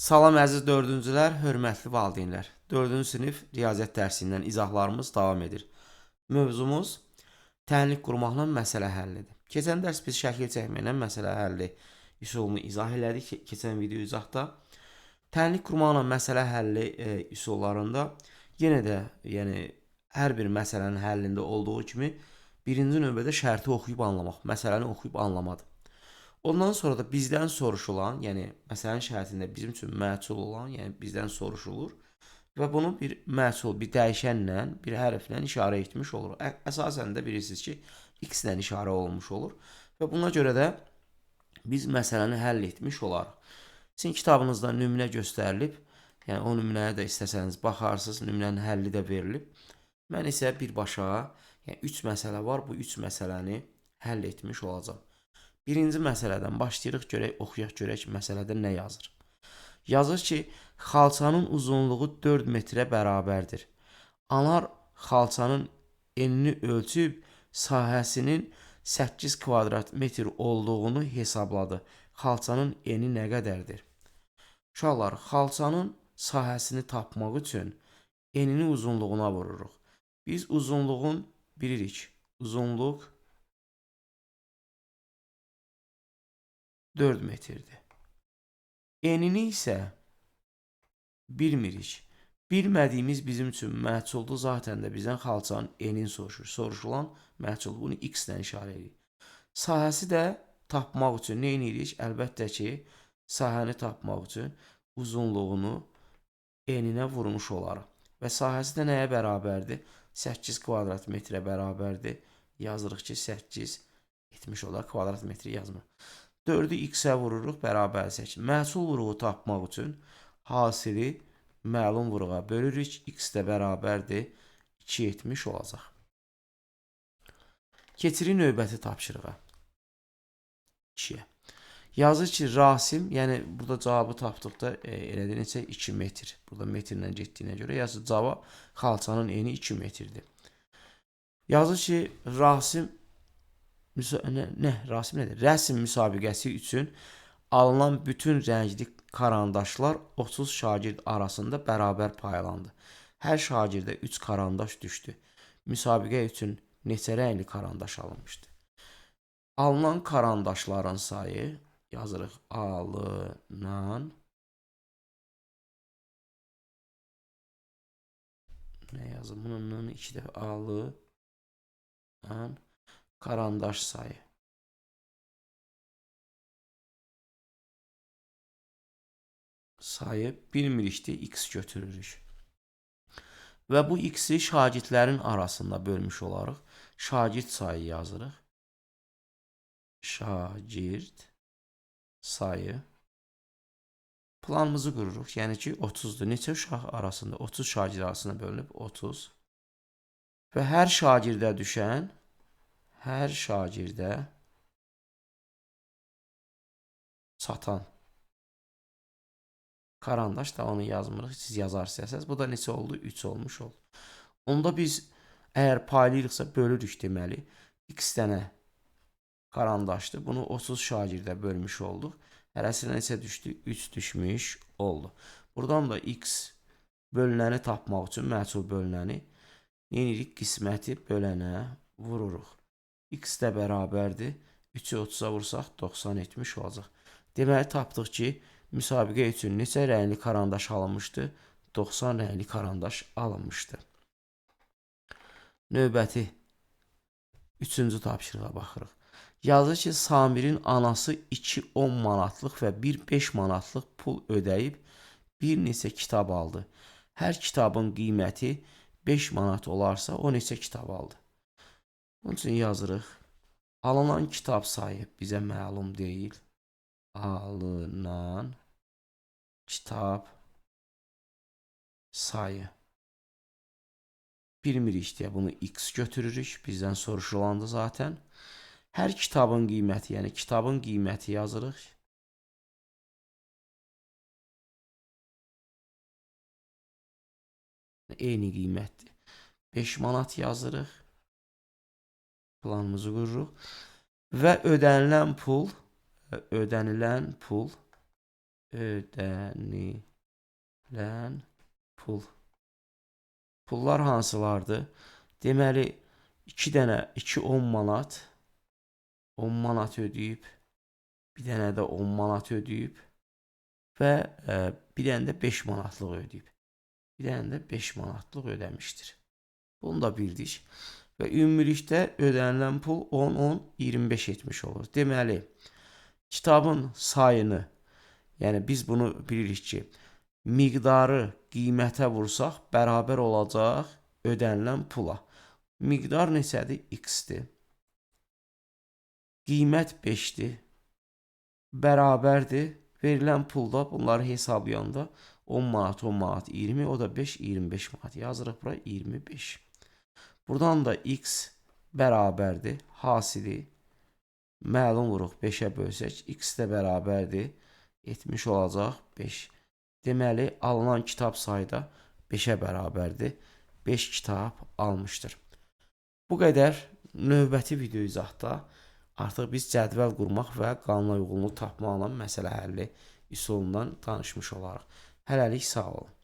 Salam əziz dördüncülər, hörmətli valideynlər. Dördüncü sinif riyaziyyat dərsindən izahlarımız davam edir. Mövzumuz tənlik qurmaqla məsələ həllidir. Keçən dərs biz şəkil çəkməklə məsələ həlli üsulunu izah elədik keçən video izahda. Tənlik qurmaqla məsələ həlli üsullarında yenə də, yəni hər bir məsələnin həllində olduğu kimi birinci növbədə şərti oxuyub anlamaq, məsələni oxuyub anlamadır. Ondan sonra da bizdən soruşulan, yəni məsələnin şərtində bizim üçün məchul olan, yəni bizdən soruşulur və bunu bir məchul, bir dəyişənlə, bir hərflə işarə etmiş olur. Əsasən də bilirsiniz ki, x ilə işarə olunmuş olur və buna görə də biz məsələni həll etmiş olarıq. Sizin kitabınızda nümunə göstərilib, yəni o nümunəyə də istəsəniz baxarsınız, nümunənin həlli də verilib. Mən isə birbaşa, yəni 3 məsələ var, bu 3 məsələni həll etmiş olacağam. Birinci məsələdən başlayırıq, görək, oxuyaq, görək məsələdə nə yazır. Yazır ki, xalçanın uzunluğu 4 metrə bərabərdir. Anar xalçanın enini ölçüb sahəsinin 8 kvadrat metr olduğunu hesabladı. Xalçanın eni nə qədərdir? Uşaqlar, xalçanın sahəsini tapmaq üçün enini uzunluğuna vururuq. Biz uzunluğun bilirik. Uzunluq 4 metrdir. Enini isə bilmirik. Bilmədiyimiz bizim üçün məchuldur. Zaten də bizdən xalçanın enini soruşur. Soruşulan məchul. Bunu x ilə işarə edirik. Sahəsi də tapmaq üçün nə edirik? Əlbəttə ki, sahəni tapmaq üçün uzunluğunu eninə vurmuş olarıq. Və sahəsi də nəyə bərabərdir? 8 kvadrat metrə bərabərdir. Yazırıq ki, 8 etmiş olar. Kvadrat metri yazmır. 4-ü x-ə vururuq, bərabər 8. Məhsul vuruğu tapmaq üçün hasili məlum vuruğa bölürük. X də bərabərdir 2,70 olacaq. Keçirik növbəti tapşırığa. 2-yə. Yazır ki, Rasim, yəni burada cavabı tapdıqda elədir neçə? 2 metr. Burada metrlə getdiyinə görə yazır cavab xalçanın eni 2 metrdir. Yazır ki, Rasim Rasim nədir? Rəsm müsabiqəsi üçün alınan bütün rəngli karandaşlar 30 şagird arasında bərabər paylandı. Hər şagirdə 3 karandaş düşdü. Müsabiqə üçün neçə rəngli karandaş alınmışdı? Alınan karandaşların sayı yazırıq. Alınan nə yazım? Bunun 2 dəfə alınan karandaş sayı. Sayı bilmirikdir, x götürürük. Və bu x-i şagirdlərin arasında bölmüş olarıq. Şagird sayı yazırıq. Şagird sayı. Planımızı qururuq. Yəni ki, 30-dur. Neçə uşaq arasında? 30 şagird arasında bölünüb 30. Və hər şagirdə düşən hər şagirdə çatan karandaş da onu yazmırıq. Siz yazarsınız. Bu da neçə oldu? 3 olmuş oldu. Onda biz əgər paylayırıqsa bölürük deməli. X dənə karandaşdır. Bunu 30 şagirdə bölmüş olduq. Hərəsinə neçə düşdü? 3 düşmüş oldu. Buradan da x bölünəni tapmaq üçün məchul bölünəni nə edirik? Qisməti bölənə vururuq. X də bərabərdir. 3-ü 30-a vursaq 90 etmiş olacaq. Deməli, tapdıq ki, müsabiqə üçün neçə rəngli karandaş alınmışdı? 90 rəngli karandaş alınmışdı. Növbəti 3-cü tapşırığa baxırıq. Yazır ki, Samirin anası 2 10 manatlıq və 1 5 manatlıq pul ödəyib bir neçə kitab aldı. Hər kitabın qiyməti 5 manat olarsa, o neçə kitab aldı? Bunun üçün yazırıq. Alınan kitab sayı bizə məlum deyil. Alınan kitab sayı. Bilmirik deyə bunu x götürürük. Bizdən soruşulandı zaten. Hər kitabın qiyməti, yəni kitabın qiyməti yazırıq. Eyni qiymətdir. 5 manat yazırıq. Planımızı qururuq. Və ödənilən pul, Ödənilən pul. Pullar hansılardır? Deməli, 2 dənə 2 10 manat, 10 manat ödəyib, bir dənə də 10 manat ödəyib və bir dənə də 5 manatlıq ödəyib. Bir dənə də 5 manatlıq ödəmişdir. Bunu da bildik. Və ümumilikdə ödənilən pul 10, 10, 25 etmiş olur. Deməli, kitabın sayını, yəni biz bunu bilirik ki, miqdarı qiymətə vursaq bərabər olacaq ödənilən pula. Miqdar neçədir? X-dir. Qiymət 5-dir. Bərabərdir. Verilən pulda bunları hesablayanda 10 manat, 10 manat, 20, o da 5, 25 manat. Yazırıq bura 25. Buradan da x bərabərdir. Hasili məlum vuruq 5-ə bölsək, x də bərabərdir. 70 olacaq 5. Deməli, alınan kitab sayı da 5-ə bərabərdir. 5 kitab almışdır. Bu qədər. Növbəti video izahda artıq biz cədvəl qurmaq və qanuna uyğunluq tapmaqla məsələ həlli üsulundan danışmış olarıq. Hələlik sağ olun.